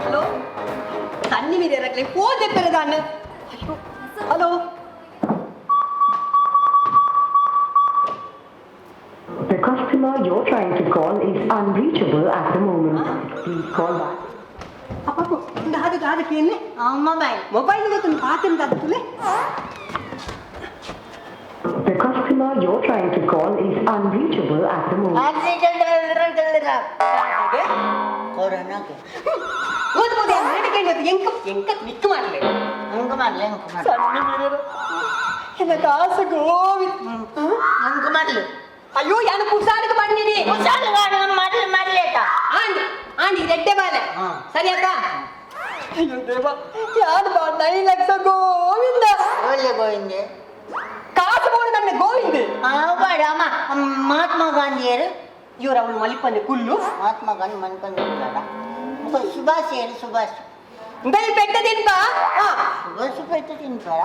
Hello ತನ್ನಿ ಮೀರಿ ರಕ್ಲೆ phone ತೆಪ್ಪೆರದಾನ. ಅಯ್ಯೋ, Hello. The customer you're trying to call is unreachable at the moment. Please call back. ಅಪ್ಪು ದಾದ ದಾದ ಕೇನ್ಲೆ. Mobile. Mobile ಗೊತ್ತುಂಡು ಪಾತಿನ ದಾದ. The customer you're trying to call is unreachable at the moment. ಕೊರೋನಾಗೆ. ಓದ್ ಓದ್ ನಡಕ್ಕೆ ಎಂಕ ಎಂಕ ನಿಕ್ಕು ಮಾಡಲೆ. ಅಂಕ ಮಾಡ್ಲಿ, ಅಂಕ ಮಾಡ್ಲಿ. ಸಣ್ಣ ಮೀರರು ಎನ್ನ ಕಾಸು ಗೋವಿಂದ. ಅಂಕ ಮಾಡ್ಲಿ. ಅಯ್ಯೋ, ಯಾನು ಪುಸಾಡಕ್ಕೆ ಬಂದಿನಿ. ಕುಶಾಲ ಮಾಡ್ಲಿ ಮಾಡ್ಲಿ ಆಯ್ತಾ? ಆಂಡ್ ಆಂಡ್ ಇದು ಬಾಲೆ. ಹಾ. ಸರಿ ಅಕ್ಕ. ಅಯ್ಯೋ ದೇವ, ಯಾರು ಬಾ 9 ಲಕ್ಷ ಗೋವಿಂದ. ಒಳ್ಳೆ ಗೋವಿಂದೆ. ಕಾಸು ಬೋಡು ನನ್ನ ಗೋವಿಂದ. ಬೇಡ ಅಮ್ಮ, ಮಹಾತ್ಮ ಗಾಂಧಿಯರು. ಇವರು ಅವನು ಮಲಿಪಂದೆ ಕುಲ್ಲು. ಮಹಾತ್ಮ ಗಾಂಧಿ ಮನ್ಕೊಂಡು ಸುಭಾಷ್ ಹೇಳಿ, ಸುಭಾಷ್. ದೈ ಬೆಟ್ಟ ತಿನ್ಪ. ಹಾ. ಸುಭಾಷ್ ಪೆಟ್ಟು ತಿಂತಾರ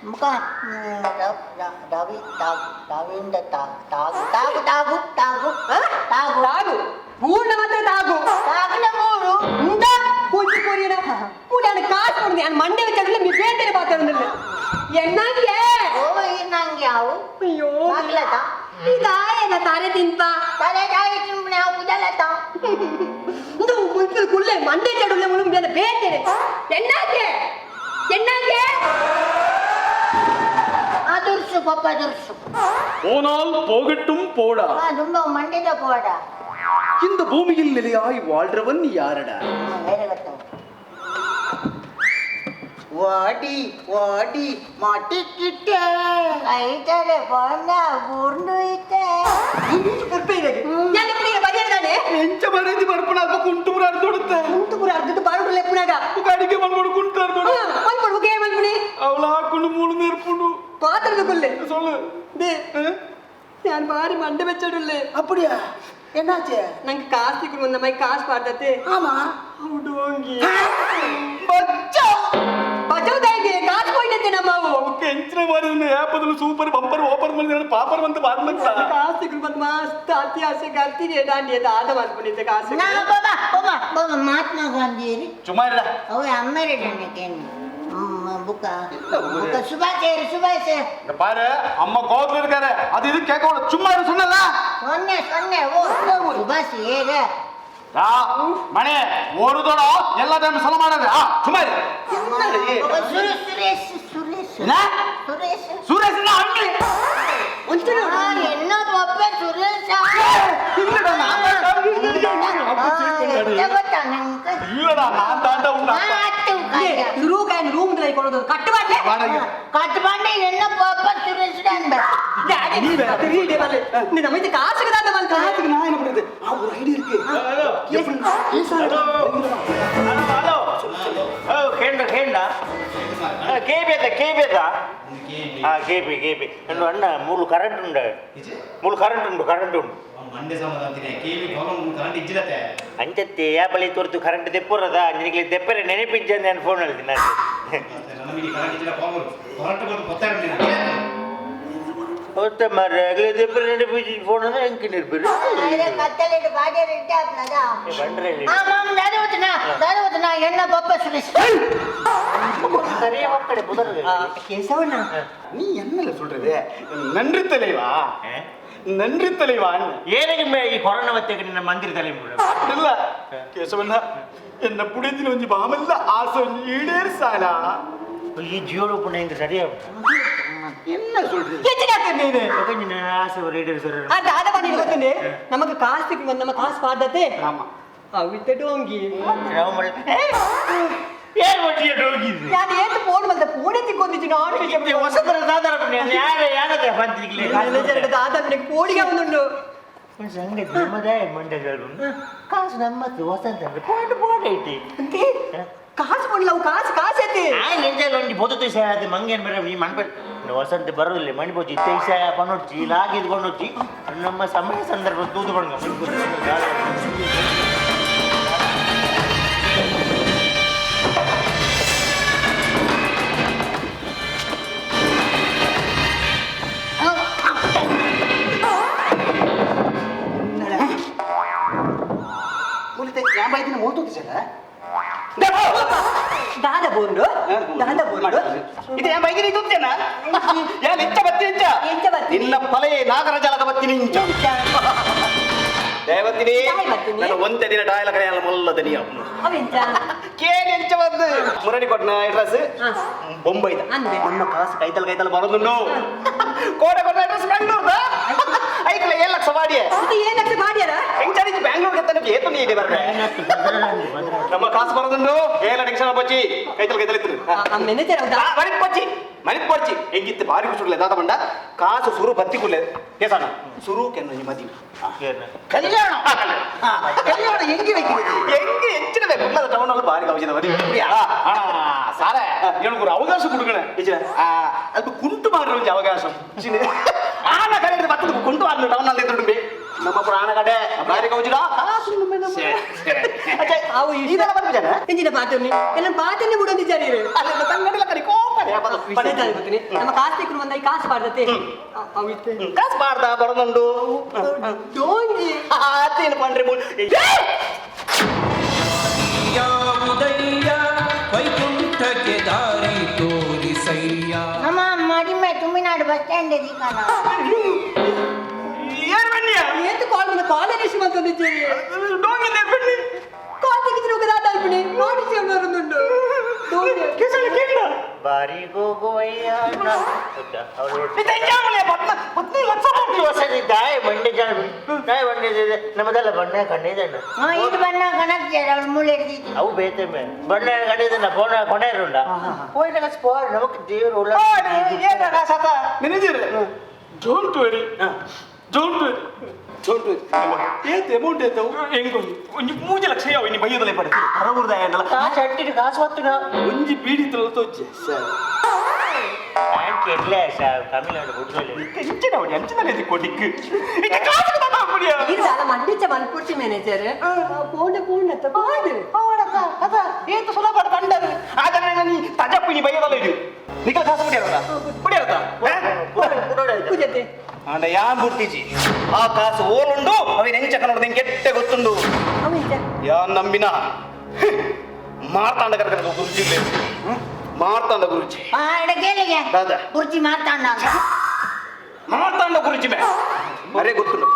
ಮುಖ ರವಿ ರವಿಂದ ತಾಗು ತಾಗು ತಾಗು ತಾಗು. ಹಾ? ತಾಗು. ತಾಗು ಪೂರ್ಣ ಮಾತ್ರ ತಾಗು. ತಾಗಿನ ಮೂರು. ಇಂದ ಪೂಜೆ ಕೊರಿಯನ ಮೂಲೆ ಕಾಸು ಕೊಡುದು ನಾನು ಮಂಡೆ വെച്ചിട്ടില്ല ಬೇರೆ ಪಾತ್ರ ಎನ್ನಂಗೆ. ಓ, ಈ ನಂಗೆ ಅವು. ಅಯ್ಯೋ. ಬಾಗ್ಲತ. ಇದಾಯನ ತಾರೆ ತಿನ್ಪ. ತಲೆ ತಾಯಿ ತಿಂಪಣೆ ಅವು ಕುದಲತ. ಇಂದು ಮುಲ್ಪದ ಕುಲ್ಲೆ ಮಂಡೆ ಚಡುಲೆ ಮುಳು ಮೇಲೆ ಬೇತೇನೆ ಎನ್ನಾಗೆ ಎನ್ನಾಗೆ. ಅದುರ್ಸು ಪಪ್ಪ ದುರ್ಸು. போனால் போகட்டும் போடா. ತುಂಬ ಮಂಡ್ಯದ ಪೋಡ. இந்த பூமியில் நிலையாய் வாழ்றவன் யாரடா? ಬೇರೆ ಗೊತ್ತು. ವಾಡಿ ವಾಡಿ ಮಾಟಿಕ್ಕಿಟ್ಟೆ ಐತರೆ ಬಣ್ಣ ಬುರ್ನು ಇತ್ತೆ. ಪುರ್ಪೆ ಇದೆ ಯಾಕೆ ಬರೆಯದಾನೆ. ಎಂಚ ಮರೇಜಿ ಬರ್ಪಣ ಅಲ್ಪ ಕುಂಟು ಅರ್ದೊಡುತ್ತೆ. ಉಂಟು ಪೂರ ಅರ್ಧದ ಬಾರುಡು ಲೆಪ್ಪುನಾಗ. ಅಡಿಗೆ ಮನ್ಮಡು ಕುಂಟು ಅರ್ದೊಡು. ಮಲ್ಪಡು ಬುಕ್ಕೆ ಮಲ್ಪುನಿ. ಅವಳ ಹಾಕೊಂಡು ಮೂಳು ನೇರ್ಪುಂಡು. ಪಾತ್ರದ ಕುಲ್ಲೆ. சொல்லு. They ഞാൻ മാറി മണ്ട വെച്ചിട്ടില്ലേ. அப்படியா, என்னாச்சு? ನಂಗೆ ಕಾಸು ತಿಕ್ಕು ನಮ್ಮ ಕಾಸು ಪಾಡ್ದತ್ತೆ. ஆமா. ಡೋಂಗಿ. ಬಚ್ಚಾವ್. ಬಚಾವ್ದಾಗೆ ಕಾಸು ಹೋಯ್ತೈತೆ ನಮ್ಮವು. ಎಂಚಿನ ಮಾರಿ ಆಪದಲು ಸೂಪರ್ ಬಂಪರ್ ಓಪರ್ ಬಂದ ಪಾಪರ್ ಬಂತ ಬಾರ್ಮಂತ. ಕಾಸು ತಿಕ್ಕು ಬಂದು ಮಸ್ತ್ ಅತಿ ಆಸೆ ಗರ್ತೀನಿ ದಾಂಡಿ ಅದು ಆದ ಮಾಡ್ಕೊಂಡಿದ್ದೆ ಕಾಸು. ನಾ ಬಾಬಾ ಬಾಬಾ ಬಾಬಾ ಮಹಾತ್ಮ ಗಾಂಧಿಯರು. ಸುಮ್ಮ ಇರಡ. ಅವು ಅಮ್ಮೆರಡಣ್ಣಕೇನು ಬುಕ್ಕ ಬುಕ್ಕ ಸುಭಾಷ್ ಏರು ಸುಭಾಷ್. இங்க பாரு, அம்மா கோவத்துல இருக்காரு, அது இது கேட்க கூடாது. சும்மா இரு சொன்னல. ಸೊನ್ನೆ ಸೊನ್ನೆ ಓ ಸುಭಾಷ್ ಏರ. மணி ஒரு தடம் எல்லா டைம் சொல்ல மாட்டாது. ஆ, சும்மா இரு. என்னடி? ಸುರೇಶ್ ಸುರೇಶ್ ಸುರೇಶ್. என்ன? ಸುರೇಶ್. சுரேஷ் அண்ணி. ಒಂಚೂರು. ಎನ್ನೋ ಪಪ್ಪ ಸುರೇಶ. இல்லடா, நான் தான் ಎಂತ ಗೊತ್ತಾ ನಂಗೆ? இல்லடா, நான் தாண்டா உன்னை அப்பா. ಮಾತು ಕಯ್ಯ. ರೂಮ್ ರೂಮ್ ಕೊಡೋದು ಕಟ್ಟು ಮಾಡ್ಲೆ. வாடகை. ಕಟ್ಬಂಡೆ ಎನ್ನೋ ಪಪ್ಪ ಸುರೇಶ್ ಅಂದ. ನಮ್ಮ ಇದು ಕಾಸುಗೆ ದಾದ ಮಲ್ತ. காசுக்கு நான் என்ன பண்றது? ஆ, ஒரு ஐடியா இருக்கு. ಹಲೋ ಹಲೋ ಓ ಕೇಂದ್ರ ಕೇಂದ್ರ ಕೇಬಿ ಅದ ಕೇಬಿ ಅದ. ಹಾಂ ಕೇಬಿ ಕೇಬಿ ಎಂದು ಅಣ್ಣ ಮೂರು ಕರೆಂಟ್ ಉಂಡು, ಮೂರು ಕರೆಂಟ್ ಉಂಟು, ಕರೆಂಟ್ ಉಂಟು. ಮಂಡೆ ಸಮಾಧಾನ ಕೇವಿ ಪ್ರಾಬ್ಲಮ್ ಕರೆಂಟ್ ಇಜ್ಜಿಲತ್ತೆ. ಅಂಚತ್ತೆ ಯಾಪಲಿ ತೋರ್ತು ಕರೆಂಟ್ ತೆಪ್ಪುರದ ನಿನಗೆ ತೆಪ್ಪರೆ ನೆನಪಿಜ್ಜ ನಾನು ಫೋನ್ ಹೇಳ್ತೀನಿ ನಾನು. ನಮಗೆ ಕರೆಂಟ್ ಇಜ್ಜಿಲ್ಲ, ಪ್ರಾಬ್ಲಮ್ ಕರೆಂಟ್ ಬಂದು ಗೊತ್ತಾಗ. ಹೊತ್ತ ಮಾರ್ರೆ ಆಗಲೇ ತೆಪ್ಪರೆ ನೆನಪಿಜ್ಜಿ ಫೋನ್ ಅಂದ್ರೆ ಎಂಕಿ ನಿರ್ಬಿರು. ಕತ್ತಲಿಟ್ಟು ಬಾಜಾರ್ ಇಟ್ಟೆ ಆಗ್ಲದ. ಬಂಡ್ರೆ. ಆ ಮಾಮ್ ದಾದವತನ ದಾದವತನ ಎನ್ನ ಪಪ್ಪ ಸುರೇಶ್. ಸರಿ ಒಕ್ಕಡೆ ಬುದರ್. ಕೇಶವಣ್ಣ. நீ என்னல சொல்றது? நன்றி தலைவா, நன்றி தலைவா. ಏನಕ್ಕೆ ಈ ಕೊರೋನಾ ಮತ್ತೆ ನಿನ್ನ ಮಂದಿರ ತಲೆ. இல்ல கேசவண்ணா, என்ன புடிஞ்சின ಒಂಜಿ ಬಾಮಲ್ಲ ಆಸೆ ಒಂಜಿ ಈಡೇರ್ಸಾಲ. ಈ ಜಿಯೋಡು ಪುಣ್ಯ ಹಿಂಗೆ ಸರಿಯಾ. என்ன சொல்றது? ಹೆಚ್ಚಿನ ನಿನ್ನ ಆಸೆ ರೀಡರ್ ಸರ್. ಆ ದಾದ ಬನ್ನಿ ಗೊತ್ತುಂಡೆ ನಮಗ್ ಕಾಸು ತಿಕ್ಕು ಬಂದು ನಮ್ಮ ಕಾಸು ಪಾಡ್ದತ್ತೆ. ஆமா. ಅವಿತ್ತೆ ಡೋಂಗಿ. ನಾವು ಏನು ಒಟ್ಟಿಗೆ ಹೋಗಿದ್ವಿ. ನಾನು ಏತು ಫೋನ್ ಬಂದ ಫೋನೇ ತಿಕ್ಕೊಂದಿచ్చు ನಾನು. ಹೊಸದರ ದಾದರ ಯಾರ ಯಾರದ ಬಂದಿಗ್ಲೇ. ದಾದ ನನಗೆ ಫೋನಿಗೆ ಒಂದುಂಡು. ಸಂಗತಿ ನಮ್ಮದೇ ಮಂಡ್ಯಗಳು ಕಾಸು ನಮ್ಮದು ವಸಂತ ಅಂದ್ರೆ ಪಾಯಿಂಟ್ ಪಾಯಿಂಟ್ ಐತಿ. ಅಂತೆ ಕಾಸು ಕೊಡ್ಲ ಅವು ಕಾಸು ಕಾಸು ಐತಿ. ಆ ಎಂಜಲ್ ಒಂಜಿ ಬೊದು ದಿವಸ ಅದು ಮಂಗೇನ್ ಬೇರೆ ಈ ಮಣ್ಪೆ ವಸಂತ ಬರೋದಿಲ್ಲ ಮಣಿಪೋಚಿ ಇತ್ತೆ ಇಸ ಪನೊಚ್ಚಿ ಲಾಗಿದ್ ಕೊಂಡೊಚ್ಚಿ ನಮ್ಮ ಸಮಯ ಸಂದರ್ಭ ತೂದು ಬಂಗ. ಯಾ ಬೈದಿನ ಮೂರ್ತುತ್ತಿಜಲ್ಲ ದಾದ ಬೋಂಡು ದಾದ ಬೋಂಡು ಇದು ಯಾ ಬೈದಿನ ಇತ್ತುತ್ತೇನ ಯಾ ನಿಚ್ಚ ಬತ್ತಿ ಇಂಚ ಎಂಚ ಬತ್ತಿ? ನಿನ್ನ ಫಲಯೇ ನಾಗರಜಾಲದ ಬತ್ತಿ ನಿಂಚ ದೇವತ್ತಿನಿ ದಾಯ್ ಬತ್ತೀನಿ. ನನ್ನ ಒಂದೇ ದಿನ ಡಾಯಲ ಕಡೆಯಲ್ಲ ಮೊಲ್ಲದ ನೀ ಅವನು ಅವೆಂಚ ಕೇಳಿ ಎಂಚ ಬಂದು ಮುರಡಿ ಕೊಟ್ಟನ ಅಡ್ರೆಸ್ ಹಾ. ಬೊಂಬೈದ ಅಂದೆ. ನಮ್ಮ ಕಾಸು ಕೈತಲ್ ಕೈತಲ್ ಬರೋದುಂಡು ಕೋಡೆ ಕೊಟ್ಟ ಅಡ್ರೆಸ್ ಬೆಂಗಳೂರ್ದ ಐಕ್ಲ 7 ಲಕ್ಷ ಬಾಡಿಯೆ ಇದು ಏನಕ್ಕೆ ಮಾಡ್ಯಾರ ಹೆಂಗ್ ಬ್ಯಾಂಗ್ಳೂರ್ಗೆ ತನಕ ಏತು ನೀ ಇದೆ ಬರ್ರೆ ನಮ್ಮ ಕಾಸು ಬರೋದುಂಡು ಏಲ ಟೆನ್ಷನ್ ಬಚ್ಚಿ ಕೈತಲ್ ಕೈತಲ್ ಇತ್ತು ಆ ಮ್ಯಾನೇಜರ್ ಹೌದಾ ಮಣಿಪಚ್ಚಿ ಮಣಿಪಚ್ಚಿ ಹೆಂಗಿತ್ತು ಬಾರಿ ಖುಷಿ ದಾದ ಬಂಡ ಕಾಸು ಸುರು ಬತ್ತಿ ಕುಲ್ಲೆ ಕೇಸಣ್ಣ ಸುರು ಕೆನ್ನ ಮದಿ ಕಲ್ಯಾಣ ಕಲ್ಯಾಣ ಹೆಂಗೆ ಹೆಂಗೆ ಹೆಚ್ಚಿನ ಬೇಕು ಕುಡ್ಲದ ಟೌನ್ ಅಲ್ಲಿ ಬಾರಿ ಕೌಶಲ ಮದಿ ಸಾರ எனக்கு ஒரு அவகாசம் கொடுக்கணும் ಅದು ಕುಂಟು ಮಾರ ಒಂಜಿ ಅವಕಾಶ ಆನ ಕಡೆ ಹಿಡ್ದು ಬತ್ತದ ಕುಂಟು ಮಾರಲು ಟೌನ್ ಅಲ್ಲಿ ಎದುರುಂಬೆ ನಮ್ಮ ಪುರಾಣ ಕಡೆ ಬಾರಿ ಕೌಜಿಡ ಕಾಸು ಅವು ಇಷ್ಟ. ಇದೆಲ್ಲ ಬರ್ಬಿಜಾನ ಎಂಜಿನ ಪಾತುನಿ ಎಲ್ಲ ಪಾತನೆ ಬಿಡೊಂದಿದ್ದಾರೆ ಅಲ್ಲ ತಂಗಡಿಲ ಕರಿ ಕೋಪನೆ ಗೊತ್ತಿನಿ ನಮ್ಮ ಕಾಸು ತಿಕ್ಕು ಬಂದ ಈ ಕಾಸು ಪಾಡ್ದತೆ ಅವು ಇತ್ತೆ ಕಾಸು ಮಾಡ್ದ ಬರೋದುಂಡು ಡೋಂಜಿ ಆತೇನು ಪಂಡ್ರಿ ಮೂಲ್ ಯಾವುದಯ್ಯ ವೈಕುಂಠಕ್ಕೆ ದಾರಿ ತೋರಿಸಯ್ಯ. ನಮ್ಮ ಮಡಿಮೆ ತುಮಿನಾಡು ಬಸ್ ಸ್ಟ್ಯಾಂಡ್ ಕಾಣ. ಏನ್ ಬನ್ನಿ ಏತು ಕಾಲ್ ಬಂದ ಕಾಲ್ ರಿಸೀವ್ ಮಾಡ್ಕೊಂಡಿದ್ದೀರಿ ಡೋಂಗಿಂದ ಏನ್ ಬನ್ನಿ ಕಾಲ್ ತೆಗೆದ್ರೆ ಹೋಗದಾದ ಅಲ್ಪಿಣಿ ನೋಟಿಸ್ ಬರುದುಂಟು ಡೋಂಗಿ ಕೇಸಣ್ಣ ಕೇಳ ಬಾರಿ ಹೋಗುವಯ್ಯ 15 ಲಕ್ಷ ದಾಯ ಬಂಡೆ ದಾಯ ಬಂಡೆ ನಮ್ಮದೆಲ್ಲ ಬಣ್ಣ ಕಣ್ಣಿದಣ್ಣ. ಹಾ, ಇದು ಬಣ್ಣ ಕಣಕ್ತಾರೆ ಅವಳು ಮೂಳೆ ಹಿಡ್ದಿದ್ದು. ಅವು ಬೇತೆ ಬಣ್ಣ ಕಣ್ಣಿದಣ್ಣ ಫೋನ್ ಕೊನೆರುಂಡ ಹೋಯ್ದಾಗ ಸ್ಪಾರ್ ನಮಕ್ ದೇವರು ಉಳ್ಳ. Manager, don't worry, don't worry, don't worry. ಏತ್ ಅಮೌಂಟ್ ಏತವು ಹೆಂಗು ಒಂಜಿ 3 ಲಕ್ಷ ಯಾವ ಇನಿ ಬಯ್ಯದಲ್ಲೇ ಪಡ್ತೀರಿ ಬರಬುರ್ದ ಏನಲ್ಲ ಕಾಸು ಅಟ್ಟಿಟ್ಟು ಕಾಸು ಹೊತ್ತು ಒಂಜಿ ಬೀಡಿ ತಲ ತೋಚೆ ಬ್ಯಾಂಕ್ ಎಲ್ಲ ತಮಿಳ್ನಾಡು ಗುಡ್ಡಲ್ಲಿ. ಇಂಚಿನ ಅವಡಿ ಅಂಚಿನ ಕೊಟ್ಟಿಕ್ ಇತ್ತೆ ಕಾಸು ತಾತ அப்படியா ಇದು ಅಲ್ಲ ಮಂಡಿಚ ಮನ್ಪುರ್ಚಿ ಮ್ಯಾನೇಜರ್ ಪೋಂಡ ಪೋಂಡ ಪಾಡು ಅದ ಏತು ಸುಲಭ ಪಂಡರು ಆದರೆ ನೀ ತಜಪ್ಪು ನೀ ಬಯ್ಯದಲ್ಲ ಇದು ನಿಖಲ್ ಕಾಸು ಕುಡಿಯಾರಲ್ಲ ಕುಡಿಯಾರತ್ತ ಪೂಜತೆ ಆಂಡ ಯಾನ್ ಬುರ್ತಿಜಿ ಆ ಕಾಸು ಓಲುಂಡು ಅವಿನ ಎಂಚ ಕನ್ನಡ ಕೆಟ್ಟ ಗೊತ್ತುಂಡು ಅವೆಂಚ ಯಾನ್ ನಂಬಿನ ಮಾರ್ತಾಂಡ ಕರ್ಕರ ಗುರುಜಿ ಮಾರ್ತಾಂಡ ಗುರುಜಿ ಆ, ಎಡ ಕೇಳಿಗೆ ದಾದಾ. ಕುರ್ಚಿ ಮಾತಾಡ. ಮಾರ್ತಾಂಡ ಗುರುಜಿ ಮೇ ಅರೆ ಗೊತ್ತುಂಡು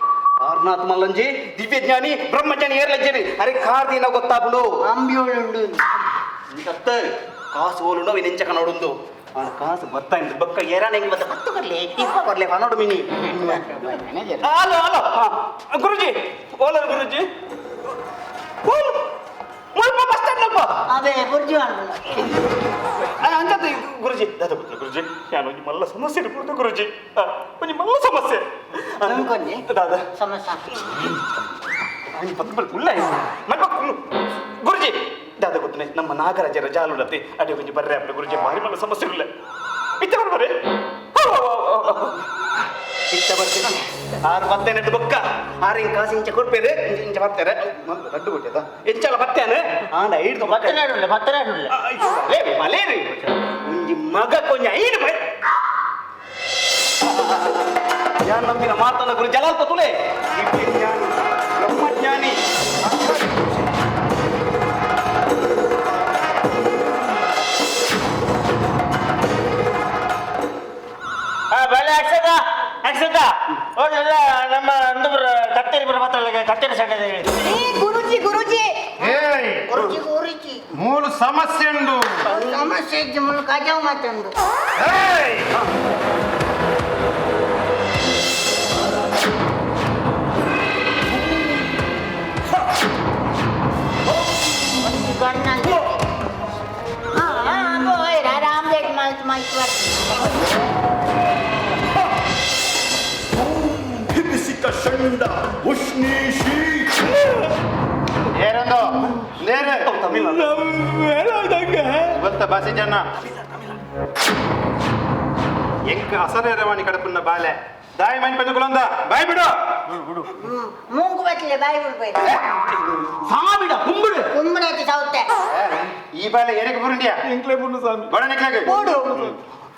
ಆರ್ನಾಥ್ ಮಲ್ಲಂಜಿ ದಿವ್ಯಜ್ಞಾನಿ ಬ್ರಹ್ಮಜ್ಞಾನಿ ಏರ್ಲಜ್ಜನಿ ಅರೆ ಕಾರ್ದಿನ ಗೊತ್ತಾಪುಂಡು ಅಂಬಿಯೋಳುಂಡು. ಇಂಕತ್ತ ಕಾಸು ಓಲುಂಡು ಅವಿನ ಎಂಚ ಕನ್ನಡುಂದು ಆಂಡ ಕಾಸು ಬತ್ತಾ ಇಂದು ಬಕ್ಕ ಏರಾನ ಹೆಂಗ್ ಬತ್ತ ಹತ್ತು ಬರ್ಲಿ ಇಪ್ಪ ಬರ್ಲಿ ಕನ್ನಡ mini. Hello hello ಗುರುಜಿ ಓಲರ್ ಗುರುಜಿ ಓಲ್ ಮುಲ್ಪ ಬಸ್ ಸ್ಟ್ಯಾಂಡ್ ಅಲ್ಪ ಅವೇ ಕುರ್ಚಿ ಮಾಡ್ಬೋದು. ಅಂಚತ್ತ ಗುರುಜಿ ದಾದ ಗೊತ್ತಿಲ್ಲ ಗುರುಜಿ ನಾನು ಒಂಜಿ ಮಲ್ಲ ಸಮಸ್ಯೆ ಇರ್ಬೋದು ಗುರುಜಿ ಒಂಜಿ ಮಲ್ಲ ಸಮಸ್ಯೆ ನಮ್ಗೊಂಜಿ? ದಾದ ಸಮಸ್ಯೆ ಉಲ್ಲ ಮಲ್ಪ ಗುರುಜಿ ದಾದ ಗೊತ್ತನೆ ನಮ್ಮ ನಾಗರಾಜರ ಜಾಲುಡತೆ ಅಡಿ ಒಂಜಿ ಬರ್ರೆ ಅಪ್ಪ ಗುರುಜಿ ಭಾರಿ ಮಲ್ಲ ಸಮಸ್ಯೆ ಇಲ್ಲ ಇತ್ತೆ ಬರ್ಬರೆ ಇತ್ತ ಬರ್ತೀನಿ ಆರು ಬತ್ತೇನೆ ಬೊಕ್ಕ ಆರು ಹಿಂಗ್ ಕಾಸು ಇಂಚ ಕೊಡ್ಪೇರು ಇಂಚ ಇಂಚ ಬರ್ತಾರೆ ರಡ್ಡು ಕೊಟ್ಟದ ಎಂಚಲ ಬತ್ತೇನೆ ಆಂಡ ಐದು ಪತ್ತನಾಡುಲ್ಲ ಪತ್ತನಾಡುಲ್ಲ. ಮಲೇರಿ ಒಂಜಿ ಮಗ ಕೊಂಜ ಐದು ಬೈ ಯಾನ್ ನಂಬಿನ ಮಾತನ್ನ ಗುರು ಜಲಾಲ್ಪ ತುಲೆ ದಿವ್ಯಜ್ಞಾನಿ ಬ್ರಹ್ಮಜ್ಞಾನಿ ಆ, ಬಲೆ ಅಕ್ಷತ ಅಕ್ಷತ ಹೋದೆಲ್ಲ ನಮ್ಮ ಅಂದು ಕತ್ತರಿ ಬರ ಮಾತಾಡಲಿಕ್ಕೆ ಕತ್ತರಿ ಸಣ್ಣ ಏ ಗುರುಜಿ ಗುರುಜಿ ಏಯ್ ಕುರ್ಚಿ ಕುರ್ಚಿ ಮೂಲು ಸಮಸ್ಯೆ ಉಂಡು. ಸಮಸ್ಯೆ ಇದ್ದು ಮುಳು ಕಜಾವ್ ಮಾತುಂಡು. ಏಯ್ ಒಂದು ಗಣ್ಣ ಅಂತ. ಹಾ, ಹಾ, ಹೋಯ್ರ ಆಮ್ಲೆಟ್ ಮಾಲ್ತ್ ಮಾಲ್ತ್ ಬರ್ತದೆ. ಏರೊಂದು ನೇರು ಗೊತ್ತ ಬಾಸಿ ಜನ ಎಂಕ್ ಅಸರೇರವಾಣಿ ಕಡಪುನ್ನ ಬಾಲೆ ದಾಯಿ ಮಣಿ ಪಂಜುಕುಲಂದ ಬಾಯ್ ಬಿಡು. ಮೂಗು ಬತ್ತಲೆ ಬಾಯಿ ಬಿಡ್ಬೇಕು. ಸಾಮಿಡ ಕುಂಬುಡು ಕುಂಬಳಕ್ಕೆ ಸೌತೆ. ಈ ಬಾಲೆ ಎರೆಗೆ ಬುರುಂಡಿಯ ಎಂಕ್ಲೆ ಬುಂಡು ಸ್ವಾಮಿ ಬಡ ನಿಕ್ಲಾಗ ಬೋಡು.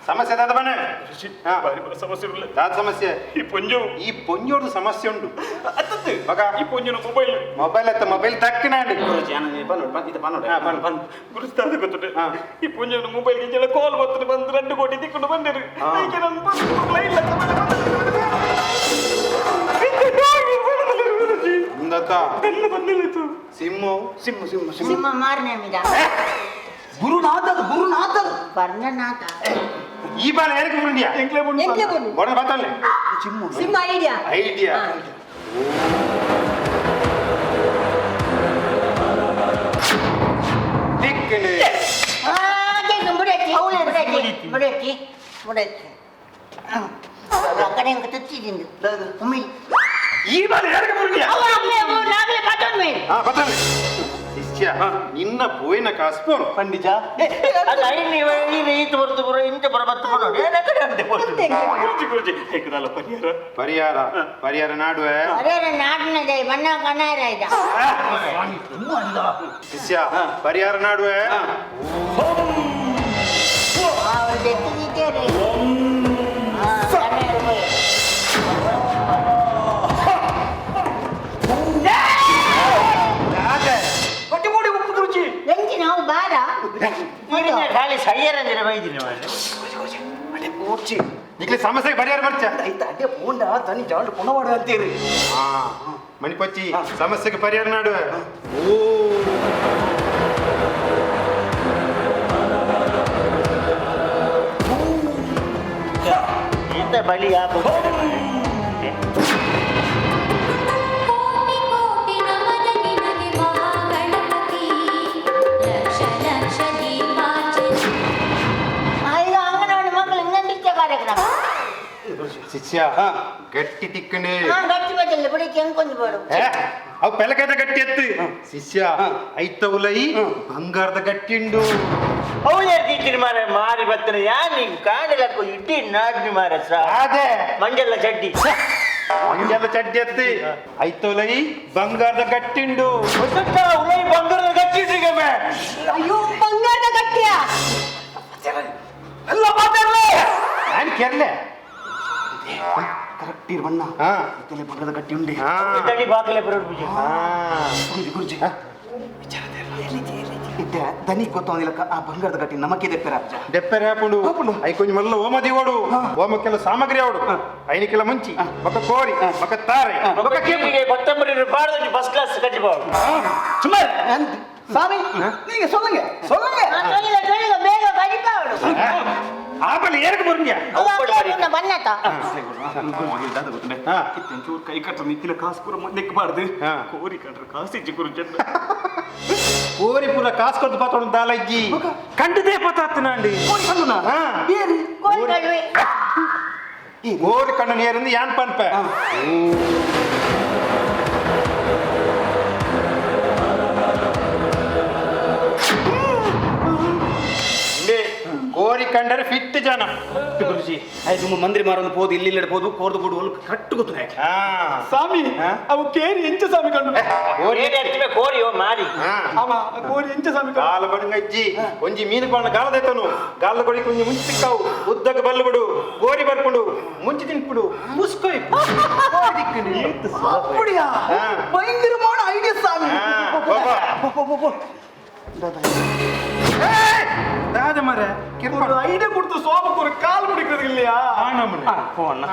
ಸಮಸ್ಯೆ ದಾದ ಬಣ್ಣ. ಸಮಸ್ಯೆ ಇಲ್ಲ. ದಾದ ಸಮಸ್ಯೆ? ಈ ಪೊಂಜು. ಈ ಪೊಂಜೋರ್ದು ಸಮಸ್ಯೆ ಉಂಟು. ಅತ್ತದ್ದು. ಮಗ. ಈ ಪೊಂಜುನ ಮೊಬೈಲ್. ಮೊಬೈಲ್ ಅತ್ತ, ಮೊಬೈಲ್ ತಕ್ಕನಾಂಡು. ಗುರುಜಿ, ಅಣ್ಣ ಬನ್ನೋಡು, ಇದು ಬನ್ನೋಡು. ಹಾ, ಬನ್ನು. ಬನ್ನು. ಗುರುಜಿ, ದಾದ ಗೊತ್ತುಂಟು? ಹಾ. ಈ ಪೊಂಜುನ ಮೊಬೈಲ್ ಗೆ ಕಾಲ್ ಬರ್ತದೆ, ಬಂದು 2 ಕೋಟಿ ತಿಕ್ಕೊಂಡು ಬಂದಿರು. ಹಾ. ಅದಕ್ಕೆ ನಾನು ಬಂದು ಇಲ್ಲ. ಗುರುಜಿ, ಉಂದತ್ತ? ಎಲ್ಲ ಬಂದಿಲ್ಲ. Sim sim sim sim. ಸಿಂಹ ಮಾರನೇ. ಗುರುನಾಥದ್, ಗುರುನಾಥದ್. ಬರ್ಣನಾಥ. ಈ ಬಾಲ ಯಾರಿಗೆ ಬುರುಂಡಿಯಾ? ಎಂಕ್ಲೆ ಬಂದು. ಎಂಕ್ಲೆ board. ಬೊಡ ಬತ್ತಲ್ಲೆ. Sim. Sim idea. Idea. ತಿಕ್ಕಂಡು. ಮುಡಚ್ಚಿ ಮುಡಚ್ಚಿ ಮುಡಚ್ಚಿ ಮುಡಚ್ಚಿ. ಅಕ್ಕಡೆ ಇಂಕ ತುಚ್ಚಿದಿಂದು Ummi. ಈ ಬಾಲ ಯಾರಿಗೆ ಬುರುಂಡಿಯಾ? ಅವ ಆಗ್ಲೇ ನಾಗ್ಲೇ ಬತ್ತೊಮ್ಮೆ. ಹಾ, ಬತ್ತಲ್ಲೆ. ಶಿಷ್ಯ, ನಿನ್ನ ಪೋಯಿನ ಕಾಸು ಪೋನು. ಪಂಡಿಜ. ಅದು ಐನ್ ಈ ಈತ ಬರ್ತದೆ ಬರೋ, ಇಂತ ಬರ ಬತ್ತು ಬರೋ ಕಡೆ ಅಂತೆ. ಗುರುಜಿ, ಗುರುಜಿ, ಏಕದಾಲ ಪರಿಹಾರ. ಪರಿಹಾರ, ಪರಿಹಾರ ನಾಡುವೆ. ಅದೇ ನಾಡಿನ ಮಣ್ಣ ಕಣ್ಣಾರ ಇದ್ದ. ಶಿಷ್ಯ, ಪರಿಹಾರ ನಾಡುವೆ. ಅವ್ರು ಎತ್ತಿದ್ದಾರೆ. ಕಣ್ಣಾರ ಹೋಯ್. ಕಟ್ಟಿ ಮೂಡಿ ಉಪ್ಪು ಗುರುಜಿ. ಎಂಚಿ ನಾವು ಬಾರ. ಖಾಲಿ ಸಯ್ಯರಂದ್ರೆ ಬೈದಿನಿ ಮಾರ್ರೆ. ಓಡ್ಚಿ. ನಿಕ್ಲೆ ಸಮಸ್ಯೆಗೆ ಪರಿಹಾರ ಬರ್ಚ. ಐತ ಅದೇ ಪೋಂಡ ತನಿ ಜಾಂಡ್ ಪುನವಾಡ ಅಂತೀರಿ. ಹಾ, ಮಣಿಪಚ್ಚಿ, ಸಮಸ್ಯೆಗೆ ಪರಿಹಾರ ನಾಡುವೆ. ಓ ಈತ ಬಲಿ ಯಾಕೆ? ಕೋಟಿ ಕೋಟಿ ನಮನ ನಿನಗೆ ಮಹಾಗಣಪತಿ, ಲಕ್ಷ ಲಕ್ಷ ದೀಪಾರ್ಚನೆ. ಅಯ್ಯೋ, ಅಂಗನವಾಡಿ ಮಕ್ಕಳು ಇನ್ನೊಂದಿಚ್ಚ ಕಾರ್ಯಕ್ರಮ. ಶಿಷ್ಯ, ಗಟ್ಟಿ ತಿಕ್ಕಂಡು. ಹಾ, ಗಟ್ಟಿ ಬದಲು ಬಿಡಿ, ಕೆಂಕೊಂದು ಬೋಡು. ಏ, ಅವು ಪೆಲಕದ ಗಟ್ಟಿ ಎತ್ತು. ಶಿಷ್ಯ, ಐತ ಉಲೈ ಬಂಗಾರದ ಗಟ್ಟಿ ಉಂಡು. ಹೌದು, ಟೀಚರ್ ಮಾರ ಮಾರಿ ಬತ್ತನ ಯಾನ್ ಕಾಣಲಕ್ಕ ಇಡ್ಡಿ ನಾಡ್ನಿ ಮಾರ ಸಾ. ಅದೇ. ಮಂಜಲ್ಲ ಚಡ್ಡಿ. ಮಂಜಲ ಚಡ್ಡಿ ಎತ್ತಿ, ಐತ ಉಲೈ ಬಂಗಾರದ ಗಟ್ಟಿ ಉಂಡು. ಹೊಸತ್ತ ಉಲೈ ಬಂಗಾರದ ಗಟ್ಟಿ ಇಟ್ಟಿಗಮ್ಮೆ. ಅಯ್ಯೋ, ಬಂಗಾರದ ಗಟ್ಟಿಯ? ಎಲ್ಲ ಮಾತಾಡ್ಲೆ. ನಾನು ಕೆರ್ಲೆ. ಕರೆಕ್ಟ್ ಇರು ಬಣ್ಣ. ಹಾ. ಇತ್ತಲೆ ಬಂಗಾರದ ಗಟ್ಟಿ ಉಂಡೆ. ಹಾ. ತಡಿ ಬಾಕಲೆ ಬರೋಡು ಬಿಜಿ. ಹಾ. ಗುರುಜಿ, ಗುರುಜಿ, ಇತ್ತೆ ದನಿ ಗೊತ್ತೊಂದಿಲ್ಲಕ್ಕ ಆ ಬಂಗಾರದ ಗಟ್ಟಿ ನಮಕ್ಕೆ ದೆಪ್ಪೆರ ಅಜ್ಜ. ದೆಪ್ಪೆರೆ ಹಾಕೊಂಡು ಹಾಪುಂಡು. I ಕೊಂಚ ಮಲ್ಲ ಓಮದಿ ಓಡು. ಓಮಕ್ಕೆಲ್ಲ ಸಾಮಗ್ರಿ ಅವಡು, ಐನಿಕೆಲ್ಲ ಮುಂಚಿ, ಬೊಕ ಕೋರಿ, ಬೊಕ ತಾರೆ, ಬೊಕ ಕೇಪು. ಕೊತ್ತಂಬರಿ ಪಾಡದಲ್ಲಿ ಫಸ್ಟ್ ಕ್ಲಾಸ್ ಕಟ್ಟಿಬಾರ್ದು. ಸುಮಾರು ಸ್ವಾಮಿ, நீங்க சொல்லுங்க, சொல்லுங்க. சொல்லுங்க சொல்லுங்க, ಬೇಗ ಕಡಿಪಾವಡು. ಆಪಲ್ ಏರಕ್ಕೆ ಬರುಂಗ್ಯಾ? ಬನ್ನತ. ಗುರುಜಿ, ದಾದ ಗೊತ್ತುಂಡೆ? ಹಾ. ಇತ್ತೆ ಕೈ ಕಟ್ಟ ನಿತ್ತಿನ ಕಾಸು ಪೂರ ನೆಕ್ಕಬಾರ್ದು. ಹಾ. ಕೋರಿ ಕಂಡ್ರೆ ಕಾಸು ಇಜ್ಜಿ ಗುರುಜಿ. ಕೋರಿ ಪೂರ ಕಾಸು ಕೊಡ್ದು ಪಾತೊಡು ದಾಲಜ್ಜಿ ಕಂಡದೇ ಪತಾತ್ನಾಂಡಿ. ಕೋರಿ ಕಣ್ಣುನಾ? ಹಾ. ಏರಿ? ಕೋಳಿ ಕಳುವೆ. ಕೋರಿ ಕಣ್ಣು ನೇರಿಂದ ಯಾನ್ ಪನ್ಪೆ. ಇಂದೆ ಕೋರಿ ಕಂಡರೆ ಫಿಟ್ ಜನ. ಗುರುಜಿ, ಆಯ್ತು, ತುಂಬ ಮಂದ್ರಿ ಮಾರೊಂದು ಪೋದು, ಇಲ್ಲಿ ಇಲ್ಲಿ ಪೋದು ಕೋರ್ದು ಬಿಡು, ಕರೆಕ್ಟ್ ಗೊತ್ತು ಯಾಕೆ. ಹಾ. ಸ್ವಾಮಿ. ಹಾ? ಅವು ಕೇರಿ ಎಂಚ ಸ್ವಾಮಿ ಕಂಡು? ಕೋರಿ. ಕೋರಿ ಮಾರಿ. ಹಾ. ಅವ ಕೋರಿ ಎಂಚ ಸ್ವಾಮಿ ಕಂಡು? ಗಾಲ ಬಡಂಗಜ್ಜಿ, ಒಂಜಿ ಮೀನು ಬಾಣ ಗಾಲದೆತ್ತನು, ಗಾಲ ಕೊಡಿ ಕೊಂಜಿ ಮುಂಚಿ ತಿಕ್ಕಾವು, ಉದ್ದಗ ಬಲ್ಲು ಬಿಡು, ಕೋರಿ ಬರ್ಕೊಂಡು ಮುಂಚಿ ತಿನ್ಬಿಡು, ಮುಸ್ಕೊಯ್. அப்படியா? ஆ. பயங்கரமான ஐடியா சாமி. ஆ, போ, போ. போ, போ, போ, போ. ದಾದ ಮರ. ஒரு ஐடியா கொடுத்து சோபுக்கு ஒரு கால் பிடிக்கிறது இல்லையா? போ அண்ணா.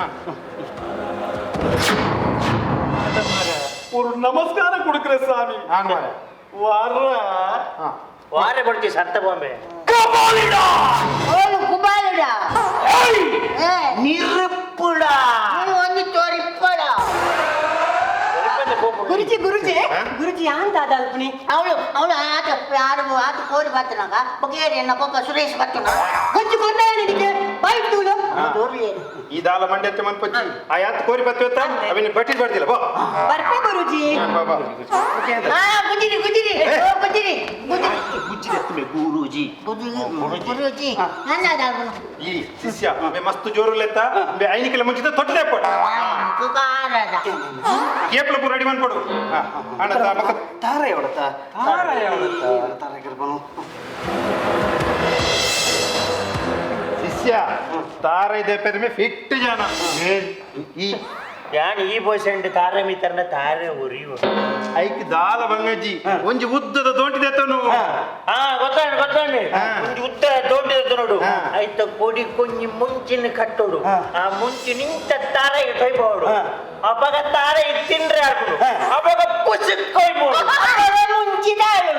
ஒரு நமஸ்காரம் கொடுக்கிற சாமி. ஆன் மர. வர்ற. ವಾರ ಕೊಡ್ತೀವಿ ಸರ್ತ ಬಾಂಬೆ. ಓಲು ಕುಬಾಲುಡ. ಏ, ನಿರುಪುಡ. ನೀನು ಒಂದು ತೋರಿಪ್ಪಡ. ಗುರುಜಿ, ಗುರುಜಿ, ಗುರುಜಿ, ಯಾನ್ ದಾದ ಅಲ್ಪಣಿ? ಅವಳು ಅವಳು ಆತ ಯಾರು ಆತ ಕೋರಿ ಬತ್ತನಾಗ ಬೊಕೇರಿ ಎನ್ನ ಪಪ್ಪ ಸುರೇಶ್ ಬತ್ತನ. ಗೊಂಜಿ ಕೊರ್ನ ನಿನಗೆ ಬಾಯ್ ಬಿಡುವುದು. ತೋರಿ. ಈ ದಾಲ ಮಂಡ್ಯತ್ತೆ ಮನ್ಪಚ್ಚಿ, ಆ ಯಾತ್ ಕೋರಿ ಬತ್ತಿವತ್ತ ಅವಿನ ಬಟ್ಟಿ ಬರ್ದಿಲ್ಲ, ಬೋ. ಬರ್ಪೆ ಗುರುಜಿ. ಬಾ, ಬಾ. ಹಾ, ಗುಜಿರಿ ಗುಜಿರಿ, ಓ ಗುಜಿರಿ ಗುಜಿರಿ. ಗುಜ್ಜಿ ಎತ್ತುಮೆ ಗುರೂಜಿ. ಗುಜಿರಿ ಗುರುಜಿ ನನ್ನ ದಾಗುನು. ಈ ಶಿಷ್ಯ ಬೆ ಮಸ್ತ್ ಜೋರು ಲೆತ್ತ ಬೆ, ಐನಿಕೆಲ್ಲ ಮುಂಚಿತ ತೊಟ್ಟದೆ ಪೋಡು. ಕುಕಾರದ. ಕೇಪ್ಲ ಪೂರ ರೆಡಿ ಮನ್ಪೊಡು. ಅಣ್ಣ ತಾ ಬೊಕ. ತಾರ ಎವಡತ್ತ? ತಾರ ಎವಡತ್ತ? ತಾರ ಕರ್ಬನು. ಶಿಷ್ಯ, ಜೋಸ್ಯ ತಾರ ಇದೆ ಪೆರ್ಮೆ ಫಿಟ್ ಜನ ಈ ಯಾನ್ ಈ ಪರ್ಸೆಂಟ್ ತಾರೆ ಮಿತ್ರನ ತಾರೆ ಉರಿಯುವ ಐಕ್ ದಾಲ ಬಂಗಜ್ಜಿ ಒಂಜಿ ಉದ್ದದ ದೋಂಟಿ ದೆತ್ತನು ಹಾ ಗೊತ್ತಾಂಡ್ ಗೊತ್ತಾಂಡ್ ಒಂಜಿ ಉದ್ದ ದೋಂಟಿ ನೋಡು ಐತ ಕೊಡಿ ಕೊಂಜಿ ಮುಂಚಿನ ಕಟ್ಟೋಡು ಆ ಮುಂಚಿ ನಿಂತ ತಾರೆ ತೊಯ್ಬೋಡು ಅಪಗ ತಾರೆ ತಿಂದ್ರೆ ಆಡ್ಬಿಡು ಅಪಗ ಪುಸುಕ್ ಕೊಯ್ಬೋದು ಮುಂಚಿ ದಾಳು.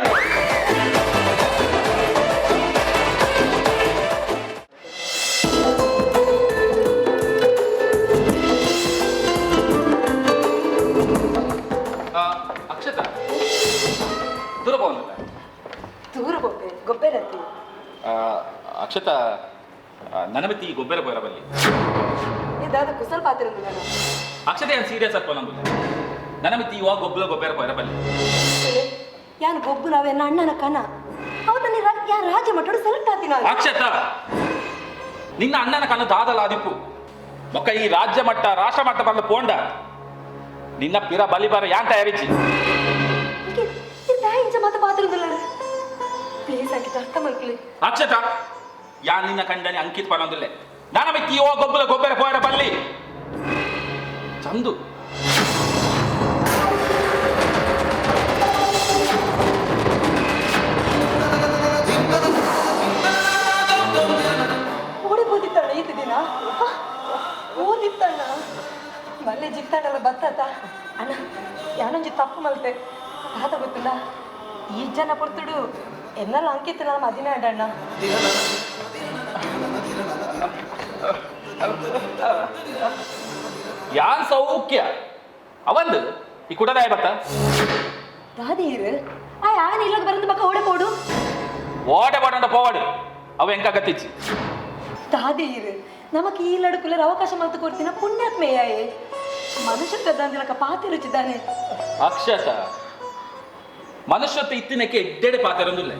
ಅಕ್ಷತ ದೂರ ಹೋಗಲ್ಲ. ದೂರ ಗೊಬ್ಬೆ ಗೊಬ್ಬರತಿ. ಅಕ್ಷತ ನನಮತಿ ಈ ಗೊಬ್ಬರ ಬೋರ ಬಲ್ಲಿ ಇದಾದ ಕುಸಲ್ ಪಾತ್ರ ನಾನು. ಅಕ್ಷತೆ ಏನು ಸೀರಿಯಸ್ ಅಪ್ಪ ನಂಬುಲ್ಲ ನನಮತಿ ಇವಾಗ ಗೊಬ್ಬರ ಗೊಬ್ಬರ ಬೋರ ಬಲ್ಲಿ. ಯಾನ್ ಗೊಬ್ಬು ನಾವೆನ್ನ ಅಣ್ಣನ ಕನ ಅವನ ಯಾನ್ ರಾಜ ಮಟ್ಟಡು ಸೆಲೆಕ್ಟ್ ಆತಿನ. ಅಕ್ಷತ ನಿನ್ನ ಅಣ್ಣನ ಕನ ದಾದಲ ಆದಿಪ್ಪು ಮೊಕ್ಕ ಈ ರಾಜ್ಯ ಮಟ್ಟ ರಾಷ್ಟ್ರ ಮಟ್ಟ ಬಂದ ಪೋಂಡ ನಿನ್ನ ಪಿರ ಬಲಿ ಬಾರ ಯಾನ್ ತಯಾರಿಚಿ ಇಂಚ ಮಾತ ಪಾತ್ರದಿಲ್ಲ ಪ್ಲೀಸ್ ಅಂಕಿತ ಅರ್ಥ ಮಾಡ್ಕೊಳ್ಳಿ. ಅಕ್ಷತ ಯಾನ್ ನಿನ್ನ ಕಂಡನೆ ಅಂಕಿತ್ ಪನೊಂದಿಲ್ಲ ನಾನು ಮಿತ್ತಿ ಓ ಗೊಬ್ಬರ ಗೊಬ್ಬರ ಪೋರ ಬಲ್ಲಿ ಚಂದು. ಓಡಿ ಓದಿತ್ತಣ್ಣ ಈತ ದಿನ ಓದಿತ್ತಣ್ಣ ಮಲ್ಲೆ ಜಿತ್ತಣ್ಣಲ್ಲ ಬತ್ತಾತ ಅಣ್ಣ ಯಾನೊಂಜಿ ತಪ್ಪು ಮಲ್ತೆ ತಾತ ಗೊತ್ತಿಲ್ಲ ಈ ಜನ ಪೊರ್ತುಡು ಎನ್ನೆಲ್ಲ ಅಂಕಿತ ನಾನು ಮದಿನ ಅಣ್ಣ. ಯಾನ್ ಸೌಖ್ಯ ಅವಂದು ಈ ಕುಡದಾಯ ಬತ್ತ ದಾದೀರು ಆ ಯಾನ್ ಇಲ್ಲದ ಬರಂದು ಬಕ್ಕ ಓಡೆ ಪೋಡು ಓಡೆ ಪೋಡಂಡ ಪೋವಾಡು ಅವ ಎಂಕ ಗತಿಚ್ಚಿ. ದಾದೀರು ನಮಕ್ ಈ ಲಡುಕುಲರ್ ಅವಕಾಶ ಮಲ್ತು ಕೊಡ್ತೀನ ಪುಣ್ಯಾತ್ಮೆಯಾಯೇ ಮನುಷ್ಯತ್ವ ದಂದಿಲಕ ಪಾತಿ ರುಚಿದ್ದಾನೆ. ಅಕ್ಷತ ಮನುಷ್ಯತ್ವ ಇತ್ತಿನಕ್ಕೆ ಎಡ್ಡೆಡೆ ಪಾತೆರೊಂದಿಲ್ಲ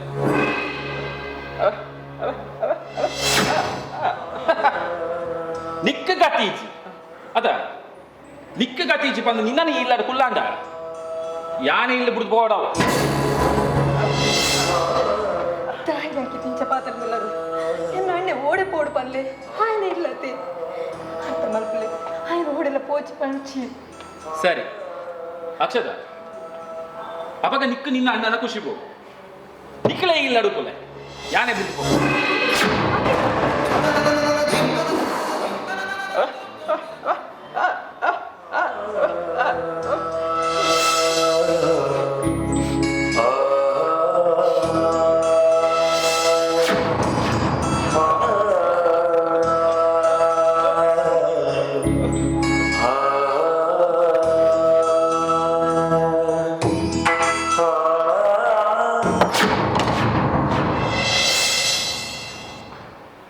ನಿಕ್ಕ ಗತಿ ಈಚಿ ಅದ ನಿಕ್ಕ ಗತಿ ಈಚಿ ಬಂದು ನಿನ್ನನ್ನು ಇಲ್ಲಾಡು ಕುಲ್ಲಾಂಡ ಯಾನೆ ಇಲ್ಲಿ ಬಿಡ್ದು ಬೋಡವು. ತಾಯಿ ಅಂಕಿತ ಇಂಚ ಪಾತ್ರದಿಲ್ಲರು ಎನ್ನ ಅಣ್ಣೆ ಓಡೆ ಪೋಡು ಪನ್ಲೆ ఆయన ಇಲ್ಲತೆ ಅರ್ಥ ಮಲ್ಪಲೆ ఆయన ಓಡೆಲ್ಲ ಪೋಚಿ ಪಂಚಿ. ಸರಿ ಅಕ್ಷತ ಅವಾಗ ನಿಕ್ಕ ನಿನ್ನ ಅಣ್ಣನ ಖುಷಿ ಪೋ ನಿಕ್ಕಲೇ ಇಲ್ಲ ಅಡುಪುಲೆ ಯಾನೆ ಬಿದ್ದು ಪೋ.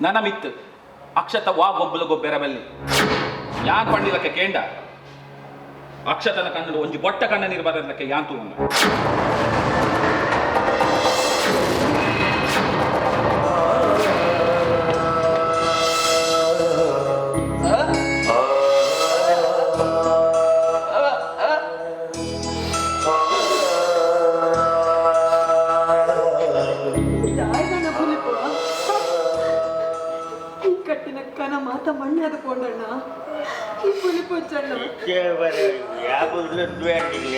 ನನ್ನ ಮಿತ್ತು ಅಕ್ಷತ ವಾ ಗೊಬ್ಬಲ ಗೊಬ್ಬರ ಬಲ್ಲಿ ಯಾನ್ ಪಂಡಿಲಕ್ಕೆ ಕೇಂಡ ಅಕ್ಷತನ ಕಣ್ಣು ಒಂಜಿ ಬೊಟ್ಟ ಕಣ್ಣ ನೀರು ಬರಲಕ್ಕೆ ಯಾನ್ ತೂವನ್ನ. ಕಟ್ಟಿನ ಕನ ಮಾತ ಮಣ್ಣಾದ ಕೊಂಡಣ್ಣ ಈ ಪುಲಿ ಪೊಚ್ಚಣ್ಣ.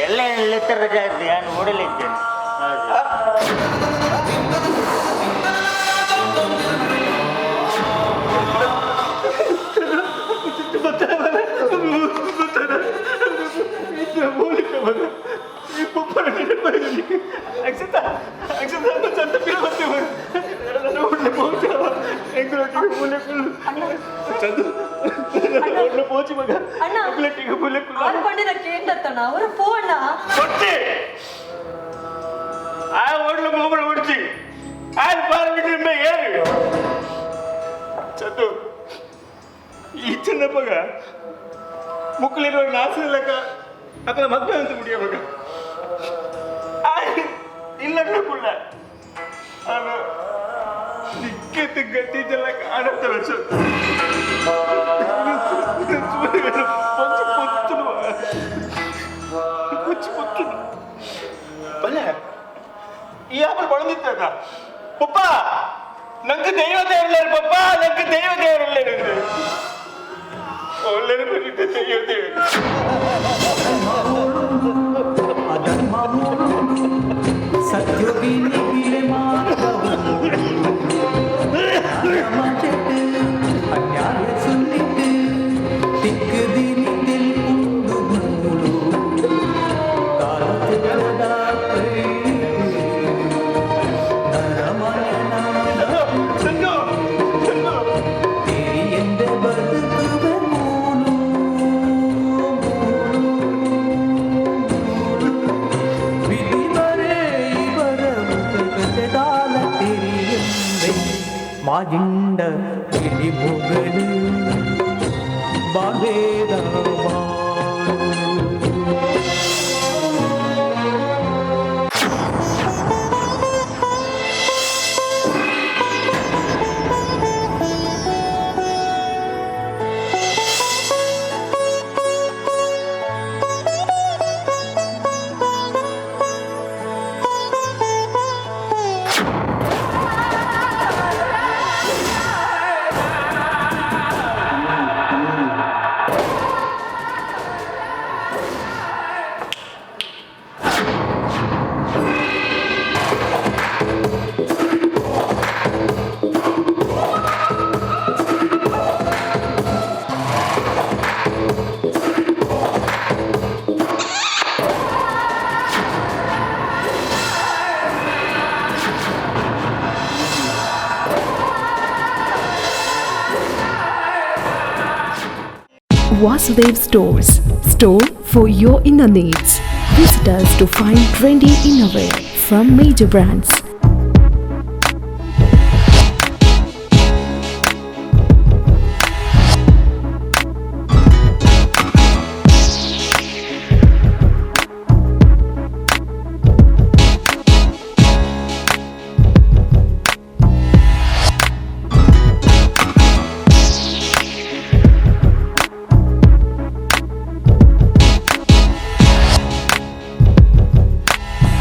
ಎಲ್ಲ ಎಲ್ಲ ಜಾಸ್ತಿ ನಾನು ಓಡಲಿದ್ದೇನೆ. ಅವರ ಪೋಣ ಕೊಟ್ಟಿ ಆ ಓಡ್ಲು ಮೊಬೈಲ್ ಹೊಡ್ಚಿ ಆರು ಪಾರ್ಬಿಟ್ರಿಂದ ಏರು ಚಂದು ಈ ಚಿನ್ನಪ್ಪಗ ಮುಕ್ಕಳಿರುವ ನಾಸ ಇಲ್ಲಕ ಅಕಲ ಮದ್ವೆ ಅಂತ ಮುಡಿಯ ಮಗ ಇಲ್ಲ ಕುಳ್ಳ ನಾನು ನಿಕ್ಕೆ ಗತಿ ಜಲಕ ಆನಂದ పొచ్చు పొత్తును పొచ్చు పొత్తును భలే ಈ ಆಪಲ್ ಬಳಂದಿತ್ತ ಪಪ್ಪ ನಂಗೆ ದೈವ ದೇವರುಳ್ಳೇರು ಪಪ್ಪ, ನಂಗೆ ದೈವ ದೇವರುಳ್ಳೇರು. ಒಳ್ಳೆಯ ದೈವ ದೇವರು. ಮಾಜಿಂಡ ಮುಗಲು ಬಾವೇದ. Vasudev Stores. Store for your inner needs. Visit us to find trendy innerwear from major brands.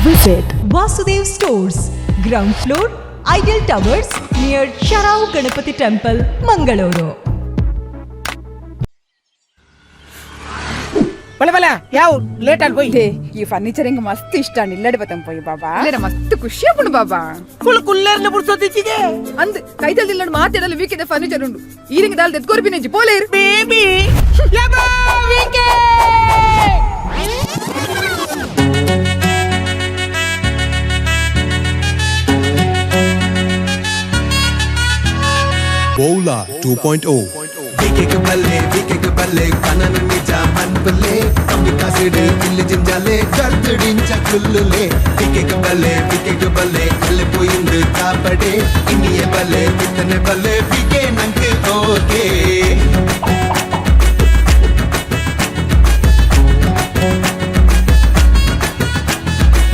Visit Vasudev Stores, ground floor, Ideal Towers, near Sharau Ganapati Temple, Mangaluru. ಬಲೆ ಬಲೆ ಯಾವ ಲೇಟ್ ಅಲ್ಲಿ ಹೋಯ್. ಈ ಫರ್ನಿಚರ್ ಹಿಂಗ್ ಮಸ್ತ್ ಇಷ್ಟ ಇಲ್ಲಡೆ ಬತ್ತಂ ಪೋಯಿ ಬಾಬಾ. ಮಸ್ತ್ ಖುಷಿ ಆಪುಂಡು ಬಾಬಾ. ಕುಲ್ ಕುಲ್ಲೇರ್ನ ಬುಡ್ಸೋದಿಚ್ಚಿಗೆ. ಅಂದ್ ಕೈತಲ್ದಿಲ್ಲ ಮಾತಾಡಲು ವೀಕೆದ ಫರ್ನಿಚರ್ ಉಂಡು. ಈರಿಂಗ್ ದಾಲ್ ದೆತ್ಕೋರ್ ಬಿನೆಂಜಿ ಪೋಲೇರು. ಬೇಬಿ ಯಬಾ ವೀಕೆ. Bola 2.0. ವಿಕೆಗೆ ಬಲ್ಲೆ ವಿಕೆಗೆ ಬಲ್ಲೆ ಕನನ ನಿಜ ಮನ್ಪುಲೆ ಕಮ್ಮಿ ಕಾಸಿಡು ಇಲ್ಲು ಜಿಂಜಾಲೆ ಕರ್ದುಡಿಂಚ ಕುಲ್ಲುಲೆ. ವಿಕೆಗೆ ಬಲ್ಲೆ ವಿಕೆಗೆ ಬಲ್ಲೆ ಅಲ್ಲೆ ಪೋಯಿಂದು ಕಾಪಡೆ ಇನ್ನಿಯ ಬಲ್ಲೆ ಬಿತ್ತನೆ ಬಲ್ಲೆ ವಿಕೆ ನಂಗೆ ಓಕೆ.